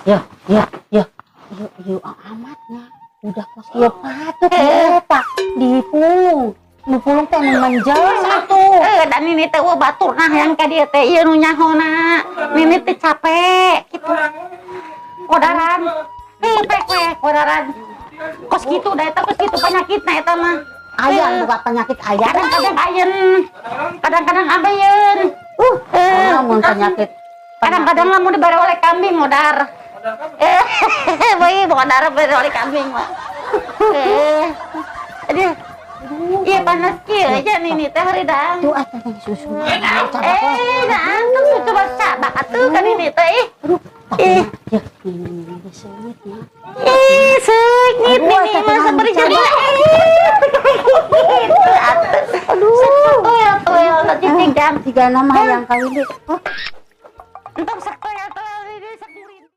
Ya, ya, ya. Ieu ieu amatnya. Udah kos ieu patut eta dipulung. Nu pulung teh nu menjelma tuh. Eh, dan ini teh euweuh baturna yang ka dieu teh, ieu nu nyahona. Nini teh capek gitu. Kodaran. Eh, pek we kodaran. Kos kitu da eta, kos kitu penyakitna eta mah. Aya buka penyakit aya. Kadang-kadang ayeun. Kadang-kadang abeyeun. Eh, Lamun penyakit kadang-kadang lamun dibere oleh kambing modar. Eh, bayi modar bere oleh kambing mah. Eh. Aduh. Iya, panas kieu aja nini teh haridang. Tuh atuh teh susu. Eh, nah, tuh coba cabak atuh kan ini teh. Ih. Aduh, tapi Ih. ya ini geus seungit nya. Ih, seungit Aduh, nini eta mah teh seperti cabak. jadi. Gitu atuh. Aduh. Toel toel cicing jam. Tiga nama yang kali ini. Oh,